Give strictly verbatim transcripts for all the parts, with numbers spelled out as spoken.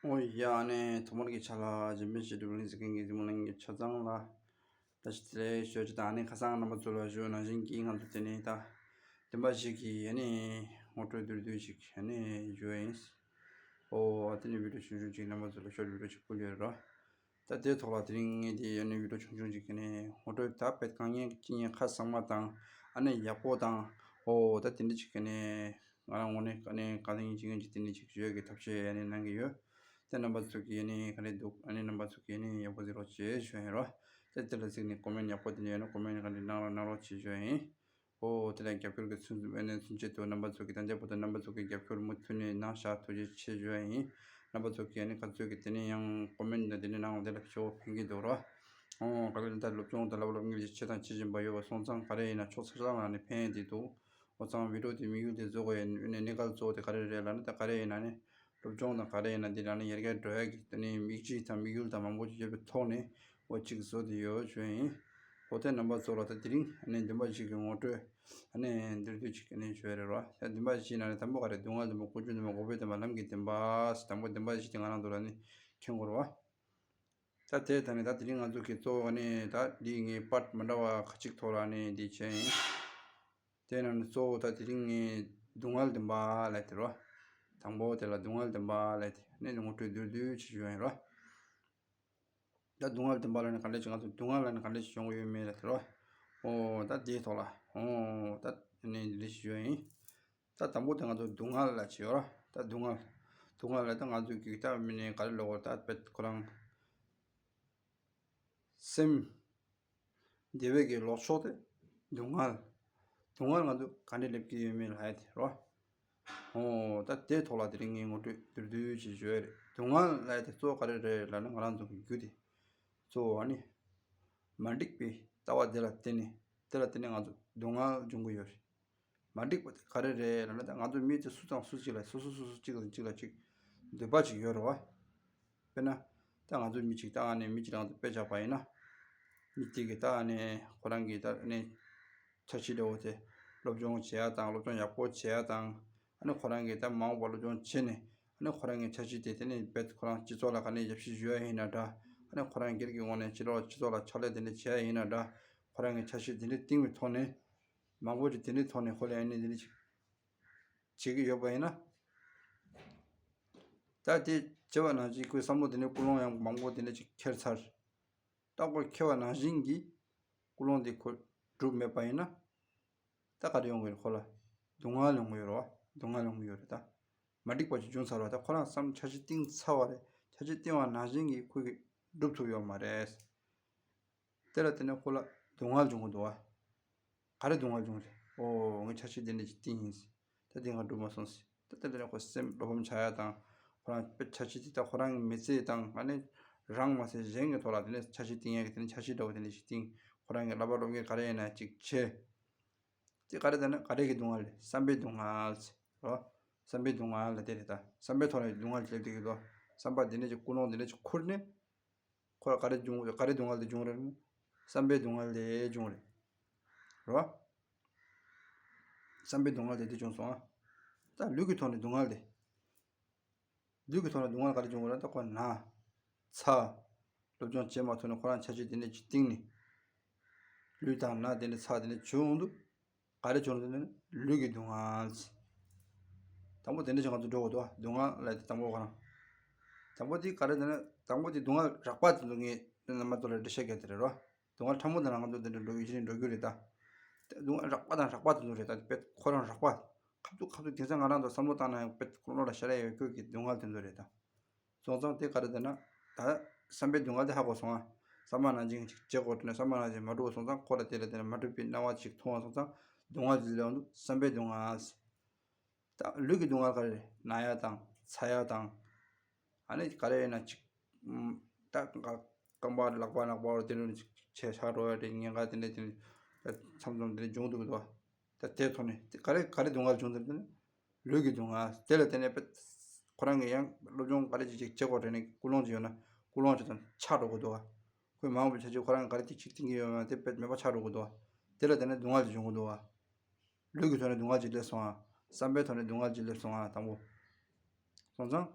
ཨོ་ཡ། ཨ་ནི་ཐོག་མར་གྱི་ཆ་ལ་འཇིམ་པའི་ཞི་སྒྲུབ་གླིང་ཟེར་མཁན་གྱི་འཛིན་མོ་གླིང་གི་ཆ་ཚང་ལ་བཀྲ་ཤིས་བདེ་ལེགས་ཞུ་རྒྱུ་དང་། ཨ་ནི་ཁ་སང་རྣམ་པ་ཚོ་ལ་ཞུས་ནང་བཞིན་གྱི་ང་ཚོ་དེ་ནས་ད་བདུན་པ་ཞིག་གི་ཨ་ནི་ངོ་སྤྲོད་བསྡུས་བསྡུས་ཞིག་ཨ་ནི་ཞུ་ཡ་ཡིན། ཨོ་དེ་ནས་བི་ཌིའོ་ཆུང་ཆུང་ཅིག་རྣམ་པ་ཚོ་ལ་ཤོར་བི་ཌིའོ་ཅིག་ཕུལ་ཡོད་ར། ད་དེའི་ཐོག་ལ་དེ་རིང་ངས་དེ་ཨ་ནི་བི་ཌིའོ་ཆུང་ཆུང་ཅིག་གི་ནས་ངོ་སྤྲོད་ད་དཔེ་དཀའ་ངལ་གྱི་ཁ་གསང་མ་དང་ཨ་ནི་ཡག་པོ་དང་། ཨོ་ད་དེ་འདྲ་ཅིག་གི་ནས་ང་རང་ངོས་ནས་ཨ་ནི་ག་ལེ་ཡིན་ཅིག་ཡིན་ཅིག་དེ་འདྲ་ཅིག་བརྗོད་ཀྱི་ཐབས་ཤེས་ཨ་ནི་གནང་གི་ཡོད། དེ་རྣམ་པ་ཚོ་གིས་ཨ་ནི་ག་རེ་འདུག་ཨ་ནི་རྣམ་པ་ཚོ་གིས་ཨ་ནི་ཡག་པོ་གཟིགས་རོགས་བྱེད་ཞུ་ཡིན་རོ། དེ་དེ་ལ་གཟིགས་ནས་ཀོ་མེན་ཡག་པོ་དེ་འདྲ་ཡོད་ན་ཀོ་མེན་ག་རེ་གནང་རོགས་གནང་རོགས་བྱེད་ཞུ་ཡིན། ཨོ་དེ་ལ་རྒྱབ་སྐྱོར་གྱི་ཚུན་ཚོད་ཨ་ནི་ཚུན་ཆད་དུ་རྣམ་པ་ཚོ་གིས་ད་ལྟ་བར་དུ་རྣམ་པ་ཚོ་གིས་རྒྱབ་སྐྱོར་མུ་མཐུད་ནས་གནང་བཞག་ཐུགས་རྗེ་ཆེ་ཞུ་ཡ་ཡིན། རྣམ་པ་ཚོ་གིས་ཨ་ནི་ག་ཚོད་ཀྱིས་དེ་ནས་ཡང་ཀོ་མེན་དང་དེ་ནས་གནང་བ་དེ་ལ་ཞེ་པོ་ཕན་གྱི་འདུག་ར། ཨོ་ག་ལེ་ད་སློབ་སྦྱོང་དང་བསླབ་སློབ་གཉེར་གྱི་བྱེད་སྟངས་ཇི་བཞིན་པ་ཡོད་པ་སོང་ཙང་ག་རེ་ཡིན་ན་ཕྱོགས་ཆ་ཚང་ལ་ནི་ཕན་ཡ་དེ་འདུག་འོ་ཙང་བི་ཌིའོ་དེ་དམིགས་ཡུལ་དེ་བཟོ་དགོས་ཡ་ནི་གནད་འགག་གཙོ་བོ་དེ་ག་རེ་རེད་ལབ་ན། ད་ག་རེ་ཡིན་ན་ནི་སློབ་སྦྱོང་དང་ག་རེ་ཡིན་ན་འདི་ལ་ནི་ཡར་རྒྱས་འགྲོ་ཡ་གི་དེ་ནི་དམིགས་ཚད་དང་དམིགས་ཡུལ་དང་མང་པོ་ཅིག་ཡོད་པའི་ཐོག་ནས་འོ་གཅིག་བཟོ་དེ་ཡོད་ཞུ་ཡ་ཡིན། འོ་དེ་རྣམ་པ་ཚོ་ལ་ད་དེ་རིང་ཨ་ནི་བདུན་པ་ཞིག་གི་ངོ་སྤྲོད་ཨ་ནི་འདིར་དུས་ཅིག་ཨ་ནི་ཞུ་ཡ་རེད་བ། ད་བདུན་པ་ཞིག་ན་ནི་དང་པོ་ག་རེ་སྡུག་བསྔལ་འདུན་པ་ཀུན་འབྱུང་འདུན་པ་འགོག་པའི་འདུན་པ་ལམ་གྱི་འདུན་པ་ཟེར། དང་པོ་བདུན་པ་ཞིག་དེ་ང་རང་ཚོ་ལ་ནི་མཁྱེན་དགོས་རེད་བ། ད་དེ་ད་ནི་ད་དེ་རིང་ང་ཚོ་གི་གཙོ་བོ་ནི་ད་འདི་ངའི་པར་མི་འདྲ་བ་ཁ་ཅིག་ཐོག་ལ་ནི་འདི་བྱས་ཡིན། དེ་ནང་ནས་གཙོ་བོ་ད་དེ་རིང་ངས་སྡུག་བསྔལ་འདུན་པ་ལབ་དེ་རོ། དང་པོ་དེ་ལ་སྡུག་བསྔལ་འདུན་པ་ལབ་དེ་ནས་ངོ་སྤྲོད་བསྡུས་བསྡུས་བྱེད་ཞུ་ཡ་ཡིན་རོ། ད་སྡུག་བསྔལ་འདུན་པ་ལབ་ནས་ག་འདྲ་ཞིག་ང་ཚོ་སྡུག་བསྔལ་ལབ་ནས་ག་འདྲ་ཞིག་བྱུང་གི་ཡོད་མེད་ལབ་དེ་རོ། ཨོ་ད་དེའི་ཐོག་ལ་ཨོ་ད་ནི་འདི་འདྲ་ཞིག་ཞུ་ཡ་ཡིན། ད་དང་པོ་དེ་ང་ཚོ་སྡུག་བསྔལ་ལ་བྱེད་ཡོད་ར། ད་སྡུག་བསྔལ། སྡུག་བསྔལ་ལ་ད་ང་ཚོ་གི་ད་མི་ནི་ག་རེ་ལབ་དགོས་ད་དཔེ་ཁོ་རང་སེམས་བདེ་བའི་གི་ལྡོག་ཕྱོགས་དེ་སྡུག་བསྔལ། སྡུག་བསྔལ་ང་ཚོ་ག་འདྲ་སླེབས་ཀྱི་ཡོད་མེད་ལབ་ཡ་དེ་རོ། ཨོ་ད་དེའི་ཐོག་ལ་དེ་རིང་ངས་ངོ་སྤྲོད་བསྡུས་བསྡུས་ཅིག་ཞུ་ཡ་རེད། སྡུག་བསྔལ་ལབ་ཡ་དེ་གཙོ་བོ་ག་རེ་རེད་ལབ་ན་ང་རང་ཚོ་གི་རྒྱུ་དེ་གཙོ་བོ་ཨ་ནི་མ་འགྲིག་པའི་ལྟ་བ་དེ་ལ་བརྟེན་ནས་དེ་ལ་བརྟེན་ནས་ང་ཚོ་སྡུག་བསྔལ་འབྱུང་གི་ཡོད་རེད། མ་འགྲིག་པ་དེ་ག་རེ་རེད་ལབ་ན། ད་ང་ཚོ་མི་དེ་སུ་དང་སུ་གཅིག་ལ་སོ་སོ་སོ་སོ་གཅིག་དང་གཅིག་ལ་གཅིག་འདོད་པ་གཅིག་ཡོད་རེད་བ། དཔེར་ན། ད་ང་ཚོ་མི་གཅིག་ད་ཨ་ནི་མི་གཅིག་ལ་ང་ཚོ་དཔེ་བཞག་པ་ཡིན་ན། མི་གཅིག་གིས་ད་ཨ་ནི་ཁོ་རང་གི་ད་ཨ་ནི་འཆར་གཞི་འདྲ་བོ་དེ་སློབ་སྦྱོང་བྱེད་ཡ་དང་སློབ་སྦྱོང་ཡག་པོ་བྱེད་ཡ་དང་། ཨ་ནི་ཁོ་རང་གིས་ད་མ་འོངས་པ་སློབ་སྦྱོང་བྱས་ནས་ཨ་ནི་ཁོ་རང་གི་འཆར་གཞི་དེ་དེ་ནི་རྦད་ཁོ་རང་སྤྱི་ཚོགས་ལ་ག་ནས་ཞབས་ཕྱི་ཞུ་ཡ་ཡིན་ན་འདྲ། ཨ་ནི་ཁོ་རང་སྒེར་གྱི་ངོས་ནས་ཕྱི་ལོགས་སྤྱི་ཚོགས་ལ་ཕྱག་ལས་དེ་འདྲ་བྱེད་ཡ་ཡིན་ན་འདྲ། ཁོ་རང་གི་འཆར་གཞི་དེ་འདྲ་བཏིང་བའི་ཐོག་ནས། མང་པོ་ཅིག་དེ་འདྲའི་ཐོག་ནས་ཁོ་ལ་ཨ་ནི་དེ་འདྲ་ཅིག་བྱེད་ཀྱི་ཡོད་པ་ཡིན་ན། ད་དེ་བྱས་པ་ནང་བཞིན་ཁོའི་བསམ་བློ་དེ་འདྲའི་ཀུན་སློང་ཡང་མང་པོ་དེ་འདྲ་ཅིག་འཁྱེར་ཚར། ད་ཁོ་འཁྱེར་བ་ནང་བཞིན་གྱི་ཀུན་སློང་དེ་ཁོ་འགྲུབ་མེད་པ་ཡིན་ན། ད་ག་རེ་ཡོང་གི་རེད། ཁོ་ལ་སྡུག་བསྔལ་ཡོང་གི་ཡོད་རེད་བ། སྡུག་བསྔལ་ཡོང་གི་ཡོད་རེད་ད། མ་འགྲིག་པ་ཅིག་བྱུང་ཚར་བ། ད་ཁོ་རང་བསམ་འཆར་གཞི་བཏིང་ཚར་བ་རེད། འཆར་གཞི་བཏིང་བ་ནང་བཞིན་གྱི་ཁོ་གིས་འགྲུབ་ཐུབ་ཡོད་མ་རེད། དེ་ལ་བརྟེན་ནས་ཁོ་ལ་སྡུག་བསྔལ་འབྱུང་གི་འདུག་བ། ག་རེ་སྡུག་བསྔལ་བྱུང་རེད། ཨོ་ངས་འཆར་གཞི་འདི་འདྲ་ཅིག་བཏིང་ཡིན། ད་འདི་ང་འགྲུབ་མ་སོང་ཟེར། ད་དེ་ལས་ཁོ་སེམས་བློ་ཕམ་ཆགས་ཡ་དང་། ཁོ་རང་དཔེ་འཆར་གཞི་དེ་ད་ཁོ་རང་གི་མི་ཚེ་དང་ཨ་ནི་རང་མ་ཟད་གཞན་གྱི་ཐོག་ལ་དེ་ནས་འཆར་གཞི་བཏིང་ཡ་གི་དེ་ནས་འཆར་གཞི་འདྲ་བོ་དེ་འདྲ་ཞིག་བཏིང་། ཁོ་རང་གི་བསླབ་པ་སློབ་གཉེར་ག་རེ་ཡིན་ན་ཅིག་བྱས། དེ་ག་རེ་ད་ན་ག་རེ་གི་སྡུག་བསྔལ་རེད། བསམ་པའི་སྡུག་བསྔལ་ཟེར་རོ། བསམ་པའི་སྡུག་བསྔལ་ལ་དེ་རེད་ད། བསམ་པའི་ཐོག་ནས་སྡུག་བསྔལ་སླེབས་བསྡད་ཀྱི་འདུག་བསམ་པ་འདི་འདྲ་ཅིག་ཀུན་སློང་འདི་འདྲ་ཅིག་ཁུར་ནས། ཁོ་ལ་ག་རེ་བྱུང་། ག་རེ་སྡུག་བསྔལ་དེ་བྱུང་རེད། བསམ་པའི་སྡུག་བསྔལ་དེ་བྱུང་རེད། རེད་བ། བསམ་པའི་སྡུག་བསྔལ་དེ་དེ་བྱུང་སོང་ཨ། ད་ལུས་ཀྱི་ཐོག་ནས་སྡུག་བསྔལ་དེ། ལུས་ཀྱི་ཐོག་ནས་སྡུག་བསྔལ་ག་རེ་བྱུང་རེད། ད་ཁོ་ན། ཚ། སློབ་སྦྱོང་བྱེད་མ་ཐུབ་ནས་ཁོ་རང་འཆར་གཞི་དེ་འདྲ་ཅིག་བཏིང་ནས། ལུས་དང་ན་དེ་འདྲ་ཚ་དེ་འདྲ་བྱུང་འདུག་ག་རེ་བྱུང་རེད་ཟེར་ན་ལུས་ཀྱི་སྡུག་བསྔལ། དང་པོ་དེ་འདྲ་ཞིག་ང་ཚོ་འགྲོ་དགོས་འདུག་སྡུག་བསྔལ་ལབ་དེ་དང་པོ་ཁོ་རང་། དང་པོ་དེ་ག་རེ་ཟེར་ན་དང་པོ་དེ་སྡུག་བསྔལ་རགས་པ་དེ་ཚོ་ངས་རྣམ་པ་ཚོ་ལ་འགྲེལ་བཤད་རྒྱག་དེ་རེད་རོ། སྡུག་བསྔལ་ཕྲ་མོ་དེ་ལ་ང་ཚོ་དེ་འདྲ་འགྲོ་ཡུན་ཞིག་འགྲོ་རྒྱུ་རེད་ད། དེ་སྡུག་བསྔལ་རགས་པ་དང་རགས་པ་དེ་ཚོ་རེད་ད། དཔེ་ཁོ་རང་རགས་པ། ཁ་ཐུག་ཁ་ཐུག་དེང་སང་ང་རང་ཚོ་བསམ་བློ་བཏང་ན་ཡང་དཔེ་ཁོ་བློ་ལ་ཤར་ཡ་ཡོད་རྒྱུ་གི་སྡུག་བསྔལ་དེ་ཚོ་རེད་ད། སོང་ཙང་དེ་ག་རེ་ཟེར་ན། ད་བསམ་པའི་སྡུག་བསྔལ་དེ་ཧ་གོ་སོང་ཨ། བསམ་པ་ནང་བཞིན་ཅིག་བྱེད་དགོས་དྲན་ནས་བསམ་པ་ནང་བཞིན་མ་འགྲུབ་པ་སོང་ཙང་ཁོ་ལ་དེ་ལ་དེ་ལ་མ་འགྲུབ་པའི་སྣང་བ་ཅིག་མཐོང་བ་སོང་ཙང་སྡུག་བསྔལ་ཅིག་སླེབས་འདུག་བསམ་པའི་སྡུག་བསྔལ། ད་ལུས་ཀྱི་སྡུག་བསྔལ་ག་རེ་རེད། ན་ཡ་དང་ཚ་ཡ་དང་། ཨ་ནི་ག་རེ་ཡིན་ན་ཅིག་ད་རྐང་པ་ལག་པ་ནག་པ་བར་དེ་འདྲ་ཅིག་ཆེ་ཆག་འགྲོ་ཡ་དེ་ཉེན་ཁ་དེ་འདྲ་དེ་འདྲ་མཚམས་མཚམས་དེ་འདྲ་འབྱུང་འདུག་གི་འདུག་ད་དེ་ཐོག་ནས་དེ་ག་རེ་ག་རེ་སྡུག་བསྔལ་བྱུང་ཟེར་དུས་ན། ལུས་ཀྱི་སྡུག་བསྔལ། དེ་ལ་བརྟེན་ནས་དཔེ་ཁོ་རང་གི་ཡང་སློབ་སྦྱོང་ག་རེ་ཅིག་ཅིག་བྱེད་དགོས་དྲན་ནས་ཀུན་སློང་ཅིག་ཡོད་ན་ཀུན་སློང་ཅིག་དང་ཆག་འགྲོ་གི་འདུག་ཁོས་མ་འོངས་པའི་ཆ་ཅིག་ཁོ་རང་ག་རེ་ཅིག་ཅིག་བཏིང་གི་ཡོད་མེད་དེ་དཔེ་མེད་པ་ཆག་འགྲོ་གི་འདུག་དེ་ལ་བརྟེན་ནས་སྡུག་བསྔལ་ཅིག་འབྱུང་གི་འདུག་ལུས་ཀྱི་ཐོག་ནས་སྡུག་བསྔལ་ཅིག་སླེབས་སོང་ཨ། བསམ་པའི་ཐོག་ནས་སྡུག་བསྔལ་ཅིག་སླེབས་སོང་ཨ་དང་པོ། སོང་ཙང་།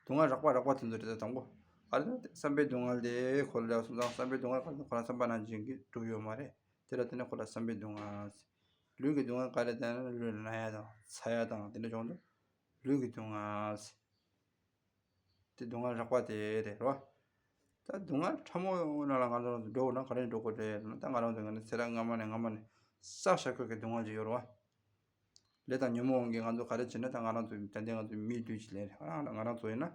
སྡུག་བསྔལ་རགས་པ་རགས་པ་དེ་ཚོ་རེད། ད་དང་པོ་ག་རེ་ད་བསམ་པའི་སྡུག་བསྔལ་དེ་ཁོ་ལ་སོང་ཙང་བསམ་པའི་སྡུག་བསྔལ་ག་རེ་ཁོ་རང་བསམ་པ་ནང་བཞིན་གྱིས་འགྲུབ་ཡོད་མ་རེད། དེ་ལ་བརྟེན་ནས་ཁོ་ལ་བསམ་པའི་སྡུག་བསྔལ། ལུས་ཀྱི་སྡུག་བསྔལ་ག་རེ་ད་ལུས་ན་ཡ་དང་ཚ་ཡ་དང་དེ་འདྲ་བྱུང་དུས་ལུས་ཀྱི་སྡུག་བསྔལ། དེ་སྡུག་བསྔལ་རགས་པ་དེ་རེད་རོ། ད་སྡུག་བསྔལ་ཕྲ་མོ་ནང་ལ་ང་ཚོ་འགྲོ་དགོས་ན་ག་རེ་འགྲོ་དགོས་རེད་ལབ་ན། ད་ང་རང་ཚོ་ང་ནི་ཚེ་རབས་སྔ་མ་ནས་སྔ་མ་ནས་བསགས་བཞག་ཁུལ་གྱི་སྡུག་བསྔལ་ཅིག་ཡོད་རེད་བ། ལས་དང་ཉོན་མོངས་དབང་གིས་ང་ཚོ་ག་རེ་བྱས་ན། ད་ང་རང་ཚོ་ད་ལྟའི་ང་ཚོ་མིའི་ལུས་ཅིག་ལེན་རེད། ང་རང་ང་རང་ཚོ་ཡིན་ན་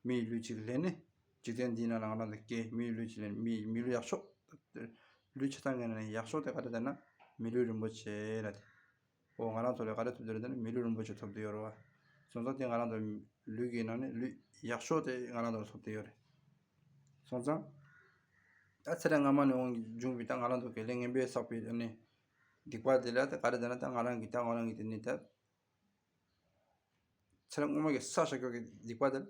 མིའི་ལུས་ཅིག་ལེན་ནས་འཇིག་རྟེན་འདིའི་ནང་ལ་ང་རང་ཚོ་སྐྱེས། མིའི་ལུས་ཅིག་ལེན། མིའི་མི་ལུས་ཡག་ཤོས། ལུས་ཆ་ཚང་གི་ནང་ནས་ཡག་ཤོས་དེ་ག་རེ་ལབ་ན་མི་ལུས་རིན་པོ་ཆེ་ལབ་དེ། འོ་ང་རང་ཚོ་ལ་ག་རེ་ཐོབ་བསྡད་རེད་ཟེར་ན་མི་ལུས་རིན་པོ་ཆེ་ཐོབ་བསྡད་ཡོད་རེད་བ། སོང་ཙང་དེ་ང་རང་ཚོ་ལུས་ཀྱི་ནང་ནས་ལུས་ཡག་ཤོས་དེ་ང་རང་ཚོ་ལ་ཐོབ་བསྡད་ཡོད་རེད། སོང་ཙང་ད་ཚེ་རབས་སྔ་མ་ནས་འོང་གི་འབྱུང་བའི་ད་ང་རང་ཚོ་གི་ལས་ངན་པས་བསགས་པའི་ཨ་ནི་སྡིག་པ་དེ་ལ་ད་ག་རེ་ཟེར་ན། ད་ང་རང་གི་ད་ང་རང་གི་དེ་ནི་ད་ཚེ་རབས་སྔོན་མ་གི་བསགས་བཞག་ཁུལ་གྱི་སྡིག་པ་དེ་ལ་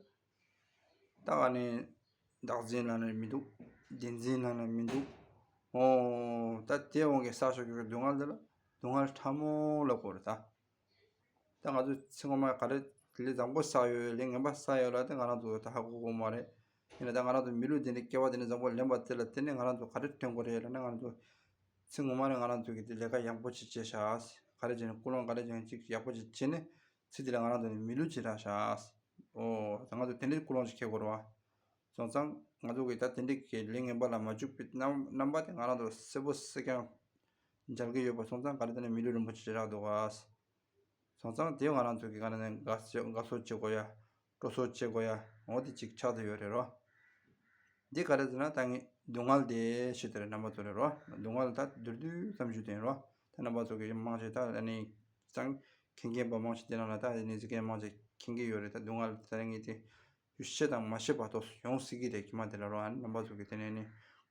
ད་ཨ་ནི་བདག་འཛིན་ལབ་ན་མི་འདུག་བདེན་འཛིན་ལབ་ན་མི་འདུག་འོ་ད་དེའི་དབང་གིས་བསགས་བཞག་ཁུལ་གྱི་སྡུག་བསྔལ་དེ་ལ་སྡུག་བསྔལ་ཕྲ་མོ་ལབ་དགོས་རེད་ད། ད་ང་ཚོ་ཚེ་སྔོན་མ་ག་རེ་ལས་བཟང་པོ་བསགས་ཡོད། ལས་ངན་པ་བསགས་ཡོད་ལབ་དེ་ང་རང་ཚོ་ད་ཧ་གོ་གི་མ་རེད། ཡིན་ན་ད་ང་རང་ཚོ་མི་ལུས་འདི་ནས་སྐྱེ་བ་འདི་ནས་བཟང་པོ་ལེན་པ་དེ་ལ་བརྟེན་ནས་ང་རང་ཚོ་ག་རེ་སྟོན་དགོས་རེད་ལབ་ན། ང་རང་ཚོ་ཚེ་སྔོན་མ་ནས་ང་རང་ཚོ་གི་དེ་ལས་ཀ་ཡག་པོ་ཅིག་བྱས་ཤག་ག་རེ་བྱས་ནས་ཀུན་སློང་ག་རེ་བྱས་ནས་ཅིག་ཡག་པོ་ཅིག་བྱས་ནས་ཚེ་འདི་ལ་ང་རང་ཚོ་ནི་མི་ལུས་ཅིག་རག་ཤག་འོ་ད་ང་ཚོ་དེ་འདྲའི་ཀུན་སློང་ཅིག་འཁྱེར་དགོས་རེད་བ། སོང་ཙང་ང་ཚོ་གི་ད་དེ་འདྲའི་གི་ལས་ངན་པ་ལ་མ་འཇུག་པའི་རྣམ་རྣམ་པ་དེ་ང་རང་ཚོར་གསལ་པོ་གསལ་རྐྱང་མཇལ་གྱི་ཡོད་པ་སོང་ཙང་ག་རེ་ད་ནི་མི་ལུས་རིན་པོ་ཆེ་རག་འདུག་ག་སོང་ཙང་དེ་ང་རང་ཚོ་གི་ག་རེ་ནས་དགའ་ཚོར་དགའ་ཚོར་བྱེད་དགོས་ཡ། སྤྲོ་ཚོར་བྱེད་དགོས་ཡ། འོ་དེ་གཅིག་ཆགས་བསྡད་ཡོད་རེད་རོ། འདི་ག་རེ་ཟེར་ན་ད་ངས་སྡུག་བསྔལ་དེ་ཞུ་དེ་རེད། རྣམ་པ་ཚོ་རེད་རོ། སྡུག་བསྔལ་ད་མདོར་བསྡུས་ཙམ་ཞུ་དེ་རོ། ད་རྣམ་པ་ཚོ་གི་མང་ཆེ་ད་ཨ་ནི་ཙང་མཁྱེན་མཁན་པ་མང་ཆེ་དེ་ནང་ལ་ད་ཨ་ནི་ཟེར་མཁན་མང་ཆེ་མཁྱེན་གྱི་ཡོད་རེད། ད་སྡུག་བསྔལ་ད་ངས་དེ་ཤེས་དང་མ་ཤེས་བར་དུ་ཡོང་སྲིད་ཀྱི་རེད། ཁྱི་མ་དེ་ལ་རོ། ཨ་ནི་རྣམ་པ་ཚོ་གི་དེ་ནས་ནི་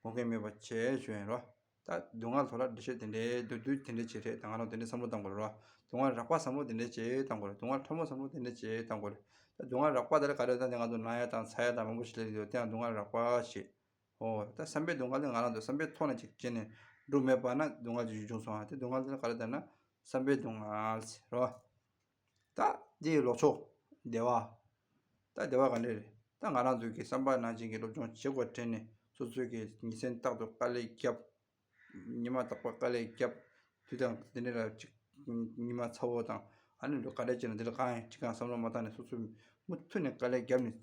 ངོ་སྐལ་མེད་པ་བྱས་ཞུ་ཡིན་རོ། ད་སྡུག་བསྔལ་ཐོག་ལ་འགྲེལ་བཤད་དེ་འདྲའི་མདོར་བསྡུས་དེ་འདྲའི་ཅིག་རེད། ད་ང་རང་དེ་འདྲའི་བསམ་བློ་བཏང་དགོས་རེད་བ། སྡུག་བསྔལ་རགས་པ་བསམ་བློ་དེ་འདྲའི་ཅིག་བཏང་དགོས་རེད། སྡུག་བསྔལ་ཕྲ་མོ་བསམ་བློ་དེ་འདྲའི་ཅིག་བཏང་དགོས་རེད། ད་སྡུག་བསྔལ་རགས་པ་དེ་ལ་ག་རེ་ད་ང་ཚོ་ན་ཡ་དང་ཚ་ཡ་དང་མང་པོ་ཞིག་སླེབས་ཡོད། དེ་ཡང་སྡུག་བསྔལ་རགས་པ་ཞེས། ཨོ་ད་བསམ་པའི་སྡུག་བསྔལ་དེ་ང་རང་ཚོ་བསམ་པའི་ཐོག་ནས་ཅིག་བྱས་ནས་འགྲུབ་མེད་པ་ན་སྡུག་བསྔལ་ཅིག་བྱུང་སོང་ཨ། དེ་སྡུག་བསྔལ་དེ་ལ་ག་རེ་ད་ན་བསམ་པའི་སྡུག་བསྔལ་ཟེར་རོ། ད་འདི་ཡི་ལོག་ཕྱོགས་བདེ་བ། ད་བདེ་བ་ག་འདྲ་རེད། ད་ང་རང་ཚོ་གི་བསམ་པ་ནང་བཞིན་གྱི་སློབ་སྦྱོང་བྱེད་དགོས་དྲན་ནས་སོ་སོའི་གི་ཉིན་མཚན་རྟག་ཏུ་དཀའ་ལས་བརྒྱབ། ཉི་མ་རྟག་པར་དཀའ་ལས་བརྒྱབ། དུས་དང་དེ་འདྲ་ལ་ཅིག་ཉི་མ་ཚ་བོ་དང་ཨ་ནི་ལོ་ག་འདྲ་བྱས་ན་འདི་ལ་གང་ཡང་ཅི་གང་བསམ་བློ་མ་བཏང་ནས་སོ་སོ་མུ་མཐུད་ནས་དཀའ་ལས་བརྒྱབ་ནས་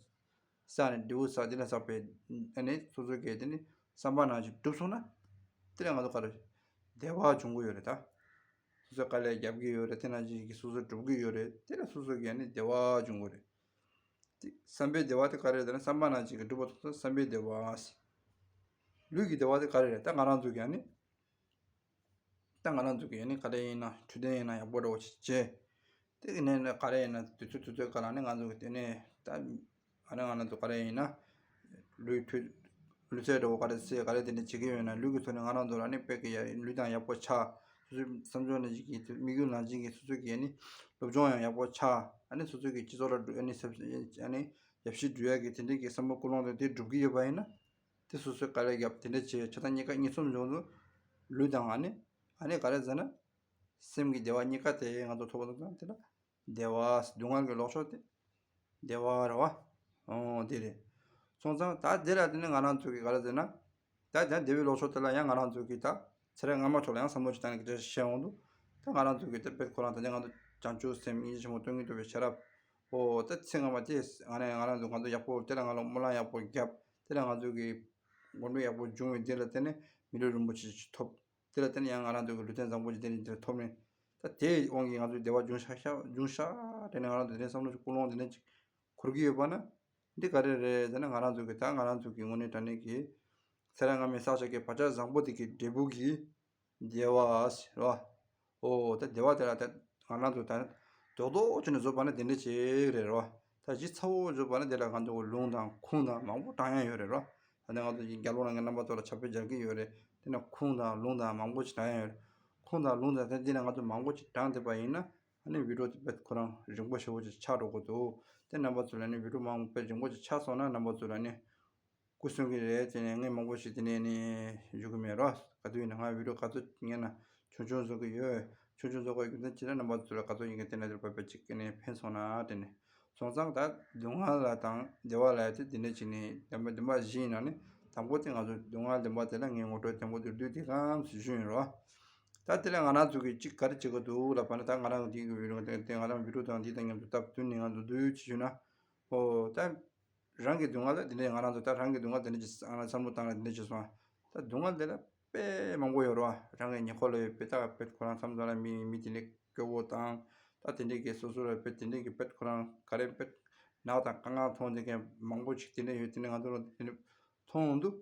བསགས་ནས་འབྲས་བུ་བསགས་འདི་ལ་བསགས་པའི་ཨ་ནི་སོ་སོ་གི་དེ་ནི་བསམ་པ་ནང་བཞིན་འགྲུབ་སོང་ན་དེ་ལ་ང་ཚོ་ག་རེ་བདེ་བ་འབྱུང་གི་ཡོད་རེད་ད། སོ་སོས་དཀའ་ལས་རྒྱབ་ཀྱི་ཡོད་རེད། དེ་ནང་བཞིན་གྱི་སོ་སོ་སྒྲུབ་ཀྱི་ཡོད་རེད། དེ་ལ་སོ་སོ་གི་ཨ་ནི་བདེ་བ་འབྱུང་གི་རེད། དེ་བསམ་པའི་བདེ་བ་དེ་ག་རེ་རེད་ཟེར་ན་བསམ་པ་ནང་བཞིན་གྱི་སྒྲུབ་པ་ཐོབ་ཚེ་བསམ་པའི་བདེ་བ། ལུས་ཀྱི་བདེ་བ་དེ་ག་རེ་རེད། ད་ང་རང་ཚོ་གི་ཨ་ནི་ད་ང་རང་ཚོ་གི་ཨ་ནི་ག་རེ་ཡིན་ན་འཕྲོད་བསྟེན་ཡིན་ན་ཡག་པོ་འདྲ་བོ་ཞིག་བྱས། དེ་གི་ནས་ནི་ག་རེ་ཡིན་ན་དུས་ཚོད་དུས་ཚོད་ག་ལ་ནི་ང་ཚོ་གི་དེ་ནས་ད་ཨ་ནི་ང་རང་ཚོ་ག་རེ་ཡིན་ན་ལུས་འཕྲོད་ལུས་རྩལ་འདྲ་བོ་ག་རེ་རྩེད་ག་རེ་དེ་འདྲ་བྱེད་ཀྱི་ཡོད་ན་ལུས་ཀྱི་ཐོག་ནས་ང་རང་ཚོ་ལ་ནི་དཔེ་གི་ཡ་ལུས་དང་ཡག་པོ་ཆགས། སོ་སོའི་བསམ་ཚུལ་ནང་བཞིན་གྱི་དམིགས་ཡུལ་ནང་བཞིན་གྱི་སོ་སོ་གི་ཨ་ནི་སློབ་སྦྱོང་ཡང་ཡག་པོ་ཆགས། ཨ་ནི་སོ་སོ་གི་སྤྱི་ཚོགས་ལ་འགྲོ་ཨ་ནི་ཟབ་ཨ་ནི་ཡབ་གཞིས་འགྲོ་ཡ་གི་དེ་འདྲའི་གི་བསམ་བློ་ཀུན་སློང་དེ་དེ་འགྲུབ་ཀྱི་ཡོད་པ་ཡིན་ན་དེ་སོ་སོའི་དཀའ་ལས་བརྒྱབ་དེ་འདྲ་བྱས་ཆ་ཚང་གཉིས་ཀ་གཉིས་འཛོམས་འབྱུང་དུས་ལུས་དང་ཨ་ནི་ཨ་ནི་ག་རེ་ཟེར་ན་སེམས་ཀྱི་བདེ་བ་གཉིས་ཀ་དེ་ང་ཚོ་ཐོབ་པ་དང་དེ་ལ། བདེ་བ། སྡུག་བསྔལ་གྱི་ལོག་ཕྱོགས་དེ་བདེ་བ་རེད་བ། ཨོ་དེ་རེད། སོང་ཙང་ད་དེ་ལ་དེ་ནི་ང་རང་ཚོ་གི་ག་རེ་ཟེར་ན། ད་ད་བདེ་བའི་ལོག་ཕྱོགས་དེ་ལ་ཡང་ང་རང་ཚོ་གི་ད་ཚེ་རབས་སྔ་མ་ཐོག་ལ་ཡང་བསམ་བློ་ཅིག་བཏང་ནས་སྐད་ཆ་བཤད་འོང་དུས། ད་ང་རང་ཚོ་གི་ད་དཔེ་ཁོ་རང་ད་ལྟ་ང་ཚོ་བྱང་ཆུབ་སེམས་སྙིང་རྗེ་ཆེན་པོ་སྟོང་ཉིད་རྟོགས་པའི་ཤེས་རབ། ཨོ་ད་ཚེ་སྔ་མ་དེ་ང་རང་ང་རང་ཚོ་ང་ཚོ་ཡག་པོ་དེ་ལ་ང་ལ་སྨོན་ལམ་ཡག་པོ་བརྒྱབ། དེ་ལ་ང་ཚོ་གི་དགོངས་འགྲེལ་ཡག་པོ་བྱུང་བའི་དེ་ལ་བརྟེན་ནས་མི་ལུས་རིན་པོ་ཆེ་ཅིག་ཐོབ། དེ་ལ་བརྟེན་ནས་ཡང་ང་རང་ཚོ་གི་ལུས་རྟེན་བཟང་པོ་ཅིག་དེ་འདྲ་ཐོབ་ནས། ད་དེའི་དབང་གིས་ང་ཚོ་བདེ་བ་འབྱུང་ཤག་ཤག་འབྱུང་ཤག་དེ་ནས་ང་རང་ཚོ་དེ་འདྲའི་བསམ་བློ་ཅིག་ཀུན་སློང་དེ་འདྲ་ཅིག་འཁོར་གྱི་ཡོད་པ་ན། འདི་ག་རེ་རེད་ཟེར་ན་ང་རང་ཚོ་གི་ད་ང་རང་ཚོ་གི་དངོས་གནས་དྲང་གནས་ཀྱི་ཚེ་རབས་སྔ་མའི་བསགས་བཞག་གི་བག་ཆགས་བཟང་པོ་དེ་གི་འབྲས་བུ་གི་བདེ་བ་ཟེར་བ། ཨོ་ད་བདེ་བ་དེ་ལ་ད་ང་རང་ཚོ་ད་རྡོག་རྡོག་བྱས་ནས་བཟོས་པ་ན་དེ་འདྲ་ཅིག་རེད་རོ། ད་གཞི་ཚ་བོ་བཟོས་པ་ན་དེ་ལ་ང་ཚོ་རླུང་དང་ཁུངས་དང་མང་པོ་དྲངས་ཡ་ཡོད་རེད་རོ། ད་ནི་ང་ཚོ་རྒྱ་ལོ་ནང་གི་རྣམ་པ་ཚོ་ལ་ཕྱག་དཔེ་སྦྱར་གྱི་ཡོད་རེད། དེ་ནས་ཁུངས་དང་རླུང་དང་མང་པོ་ཅིག་དྲངས་ཡ་ཡོད་རེད། ཁུངས་དང་རླུང་དང་དེ་འདི་ནས་ང་ཚོ་མང་པོ་ཅིག་དྲངས་བསྡད་པ་ཡིན་ན་ཨ་ནི་བི་ཌིའོ་དེ་དཔེ་ཁོ་རང་རིང་པོ་ཞེ་པོ་ཅིག་ཆགས་འགྲོ་གི་འདུག་དེ་རྣམ་པ་ཚོ་ལ་ནི་བི་ཌིའོ་མང་པོ་དཔེ་རིང་པོ་ཅིག་ཆགས་སོང་ན་རྣམ་པ་ཚོ་ལ་ནི། སྐུ་གསུང་གི་རེད་དེ་ནས་ངས་མང་པོ་ཞིག་དེ་ནས་ནི་ཞུ་གི་མེད་རོ། ག་དུས་ཡིན་ན་ང་བི་ཌིའོ་ག་ཚོད་ཉན་ན་ཆུང་ཆུང་བཟོ་གི་ཡོད། ཆུང་ཆུང་བཟོ་དགོས་རྒྱུ་མཚན་ཅི་ལ་རྣམ་པ་ཚོ་ལ་ག་ཚོད་ཡིན་གི་དེ་ནས་དེར་བབས་པ་ཅིག་གི་ནས་ཕན་སོང་ན་དེ་ནས་ དོན་ཚང་ད་སྡུག་བསྔལ་ལ་དང་བདེ་བ་ལ་ཡ་དེ་དེ་འདྲ་བྱས་ནས་བདེན་པ་བདེན་པ་བཞི་ཡིན་ན་ནི་དང་པོ་དེ་ང་ཚོ་སྡུག་བསྔལ་བདེན་པ་དེ་ལ་ངས་ངོ་སྤྲོད་བརྟན་པོ་མདོར་བསྡུས་དེ་གམ་ཞུས་ཡིན་རོ། ད་དེ་ལ་ང་རང་ཚོ་གིས་གཅིག་ག་རེ་བྱེད་དགོས་འདུག་ལབ་པ་ན། ད་ང་རང་འདི་གི་བི་ཌིའོ་དེ་ང་རང་བི་ཌིའོ་དང་འདི་དང་མཉམ་དུ་སྟབས་བསྟུན་ནས་ང་ཚོ་མདོར་བསྡུས་ཅིག་ཞུས་ན། ཨོ་ད་རང་གི་སྡུག་བསྔལ་ད་དེ་འདྲས་ང་རང་ཚོ་ད་རང་གི་སྡུག་བསྔལ་དེ་འདྲས་ཅིག་ང་རང་བསམ་བློ་བཏང་ན་དེ་འདྲས་ཅིག་སོང་། ད་སྡུག་བསྔལ་དེ་ལ་དཔེ་མང་པོ་ཡོད་རེད་བ། རང་གི་ཉེ་འཁོར་ལ་ཡོད་པའི་ད་དཔེ་ཁོ་རང་མཚམས་མཚམས་ལ་མི་མི་དེ་འདྲས་སྐྱོ་བོ་དང་། ད་དེ་འདྲས་ཀྱི་སོ་སོ་ལ་དཔེ་དེ་འདྲས་ཀྱི་དཔེ་ཁོ་རང་ག་རེ་དཔེ་ནག་དང་དཀའ་ངལ་མཐོང་དེ་གའི་མང་པོ་ཅིག་དེ་འདྲས་ཡོད། དེ་འདྲས་ང་ཚོ་ལ་དེ་འདྲས་མཐོང་འདུག་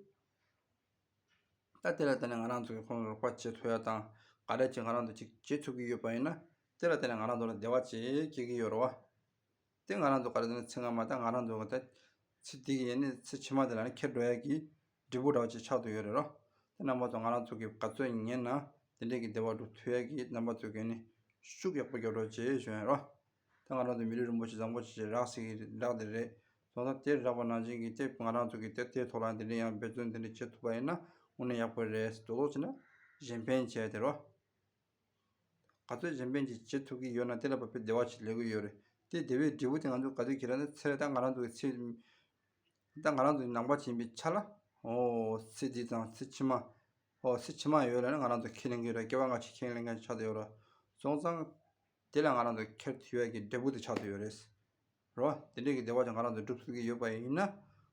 ད་དེ་ལ་བརྟེན་ནས་ང་རང་ཚོ་གིས་ཁོང་ལ་རོགས་པ་བྱེད་ཐུབ་ཡ་དང་ག་རེ་ཅིག་ང་རང་ཚོ་ཅིག་བྱེད་ཐུབ་ཀྱི་ཡོད་པ་ཡིན་ན། དེ་ལ་བརྟེན་ནས་ང་རང་ཚོ་ལ་བདེ་བ་ཅིག་སྐྱེ་གི་ཡོད་རེད་བ། དེ་ང་རང་ཚོ་ག་རེ་ཟེར་ན་ཚེ་སྔ་མ་དང་ང་རང་ཚོ་གི་ད་ཚེ་འདི་གི་ཡིན་ནི་ཚེ་ཕྱི་མ་དེ་ལ་ནི་ཁྱེར་འགྲོ་ཡ་གི་འབྲས་བུ་འདྲ་བ་ཅིག་ཆགས་བསྡད་ཡོད་རེད་རོ། དེ་རྣམ་པ་ཚོ་ང་རང་ཚོ་གིས་ག་ཚོད་ཉན་ན་དེ་འདྲས་ཀྱི་བདེ་བ་སྒྲུབ་ཐུབ་ཡ་གི་རྣམ་པ་ཚོ་གིས་ནི་ཤུགས་ཡག་པོ་རྒྱག་རོགས་བྱེད་ཞུ་ཡ་རོ། ད་ང་རང་ཚོ་མི་ལུས་རིན་པོ་ཆེ་བཟང་པོ་ཞིག་རག་སྲིད་ཀྱི་རག་དེ་རེད། སོང་ཙང་དེ་རག་པ་ནང་བཞིན་གྱི་དེ་ང་རང་ཚོ་གིས་དེ་དེའི་ཐོག་ལ་འདི་འདྲ་ཡང་འབད་བརྩོན་འདི་འདྲ་བྱེད་ཐུབ་པ་ཡིན་ན་དངོས་གནས་ཡག་པོ་རེད། དོ་དོ་བྱས་ན་གཞན་ཕན་བྱས་དེ་རོ། ག་ཚོད་གཞན་ཕན་ཅིག་བྱེད་ཐུབ་ཀྱི་ཡོད་ན་དེ་ལ་བབ་པའི་བདེ་བ་ཅིག་ལེན་གྱི་ཡོད་རེད། དེ་བདེ་བའི་འབྲས་བུ་དེ་ང་ཚོ་ག་ཚོད་ཁྱེར་ན་ཚེ་ད་ང་རང་ཚོ་གི་ཚེ་ད་ང་རང་ཚོ་ནང་པ་ཅིག་ཡིན་པའི་ཆ་ལ། ཨོ་ཚེ་འདི་དང་ཚེ་ཕྱི་མ། ཨོ་ཚེ་ཕྱི་མ་ཡོད་ལ་ནི་ང་རང་ཚོ་ཁས་ལེན་གྱི་ཡོད་རེད། སྐྱེ་བ་སྔ་ཕྱི་ཁས་ལེན་མཁན་ཆགས་བསྡད་ཡོད་རེད། སོང་ཙང་དེ་ལ་ང་རང་ཚོ་ཁྱེར་ཐུབ་ཡ་གི་འབྲས་བུ་དེ་ཆགས་བསྡད་ཡོད་རེད། རོ། དེ་འདྲའི་གི་བདེ་བ་ཅིག་ང་རང་ཚོ་སྒྲུབ་ཐུབ་ཀྱི་ཡོད་པ་ཡིན་ན།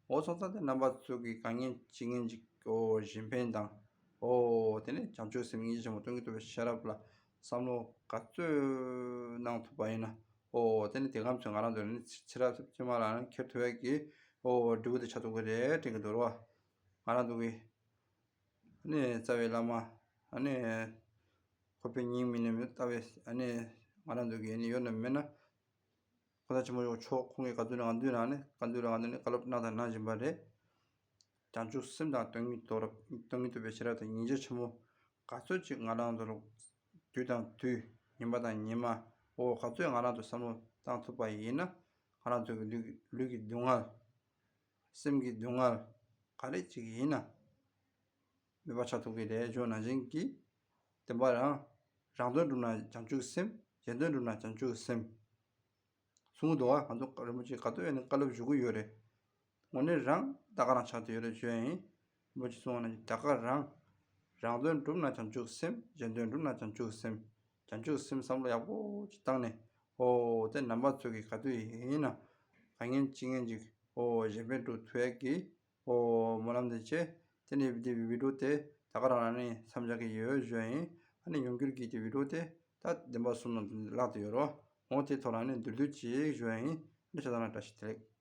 འོ་སོང་ཙང་དེ་རྣམ་པ་ཚོ་གི་དཀའ་ངལ་ཅི་ངན་ཅིག་ཨོ་གཞན་ཕན་དང་། ཨོ་དེ་ནས་བྱང་ཆུབ་སེམས་སྙིང་རྗེ་ཆེན་པོ་སྟོང་ཉིད་རྟོགས་པའི་ཤེས་རབ་ལ་བསམ་བློ་ག་ཚོད་གནང་ཐུབ་པ་ཡིན་ན། ཨོ་དེ་ནས་དེ་གམ་ཚོད་ང་རང་ཚོ་ནི་ཚེ་རབས་ཕྱི་མ་ལ་ནི་ཁྱེར་ཐུབ་ཡ་གི་ཨོ་འབྲས་བུ་དེ་ཆགས་ཐུབ་ཀྱི་རེད་དྲན་གྱི་འདུག་རོ། ང་རང་ཚོ་གི་ཨ་ནི་རྩ་བའི་བླ་མ་ཨ་ནི་ཁོ་པའི་སྙིང་མི་ནས་མི་ལྟ་བའི་ཨ་ནི་ང་རང་ཚོ་གི་ཨ་ནི་ཡོད་ན་མེད་ན། ཁོ་ཐག་ཆེན་པོ་མཆོག་ཁོང་གིས་ག་ཚོད་ང་ཚོའི་ནང་ནས་ག་ཚོད་ང་ཚོ་ནས་བཀའ་སློབ་གནང་དང་གནང་བཞིན་པ་རེད། བྱང་ཆུབ་སེམས་དང་སྟོང་ཉིད་རྟོགས་རབ་སྟོང་ཉིད་རྟོགས་པའི་ཤེས་རབ་དང་སྙིང་རྗེ་ཆེན་པོ་ག་ཚོད་ཅིག་ང་རང་ཚོ་ལ་དུས་དང་དུས་ཉིན་པ་དང་ཉི་མ་འོ་ག་ཚོད་ང་རང་ཚོ་བསམ་བློ་བཏང་ཐུབ་པ་ཡིན་ན་ང་རང་ཚོ་གི་ལུས་ཀྱི་ལུས་ཀྱི་སྡུག་བསྔལ་སེམས་ཀྱི་སྡུག་བསྔལ་ག་རེ་ཅིག་ཡིན་ན་མེད་པ་ཆགས་ཐུབ་ཀྱི་རེད། ཇོ་ནང་བཞིན་གྱི་བདེན་པ་རང་རང་དོན་བསྒྲུབ་ན་བྱང་ཆུབ་སེམས་གཞན་དོན་བསྒྲུབ་ན་བྱང་ཆུབ་སེམས། གསུངས་འདུག་བ། ང་ཚོ་རིན་པོ་ཆེ་ག་དུས་ཡིན་ནའི་བཀའ་སློབ་ཞུ་གི་ཡོད་རེད། དངོས་གནས་རང་ད་ག་རང་ཆགས་བསྡད་ཡོད་རེད་ཞུ་ཡ་ཡིན། རིན་པོ་ཆེ་གསུངས་པ་ནང་བཞིན་ད་ག་རང་། རང་དོན་བསྒྲུབ་ན་བྱང་ཆུབ་སེམས། གཞན་དོན་བསྒྲུབ་ན་བྱང་ཆུབ་སེམས། བྱང་ཆུབ་སེམས་བསམ་བློ་ཡག་པོ་ཅིག་བཏང་ནས་ཨོ་དེ་རྣམ་པ་ཚོ་གིས་ག་དུས་ཡིན་ན་ག་ངན་ཅི་ངན་ཅིག་ཨོ་གཞན་ཕན་སྒྲུབ་ཐུབ་ཡ་གི་ཨོ་སྨོན་ལམ་དེ་བྱས། དེ་ནས་དེ་བི་ཌིའོ་དེ་ད་ག་རང་ལ་ནི་མཚམས་སྦྱར་གི་ཡོད་ཞུ་ཡ་ཡིན། ཨ་ནི་ཡོང་འགྱུར་གྱི་དེ་བི་ཌིའོ་དེ་ད་བདེན་པ་གསུམ་ནང་དུ་བཀླགས་ཏེ་ཡོད་རོ། འོ་དེ་ཐོག་ལ་ནི་མདོར་བསྡུས་ཅིག་ཞུ་ཡ་ཡིན། ཨ་ནི་ཆ་ཚང་ལ་བཀྲ་ཤིས་བདེ་ལེགས།